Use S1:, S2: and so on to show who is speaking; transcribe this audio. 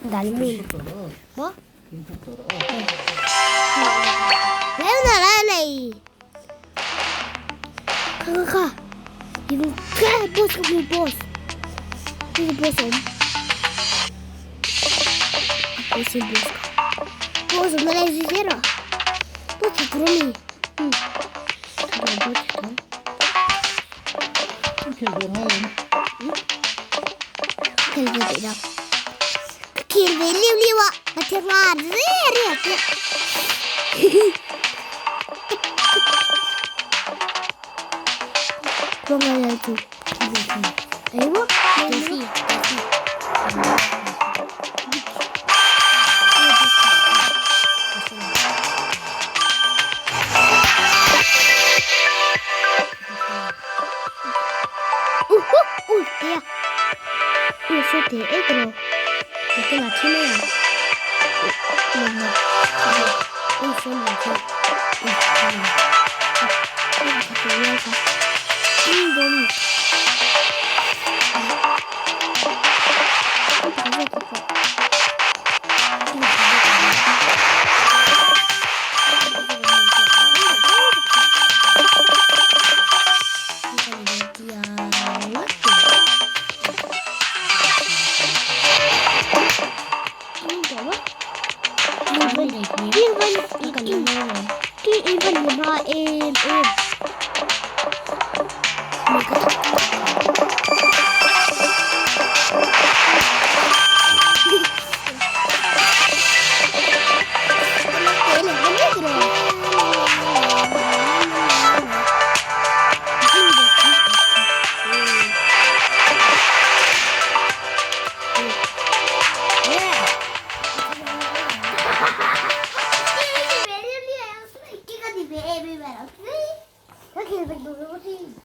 S1: 날문 뭐? 레오나 가가가 이거 가 보스 그 보스 이거 보스 엄 보스 보스 보스 말해주세요 보스 그럼이 응 보스 Kilviliwa, 도망가야지. 아이고,
S2: 다시.
S1: 우후, 우, 대야. 우, 대, 애들어. 이렇게 맞추네요. 엄마, 우, 손, 우, 우, 자꾸 올라가. 너무.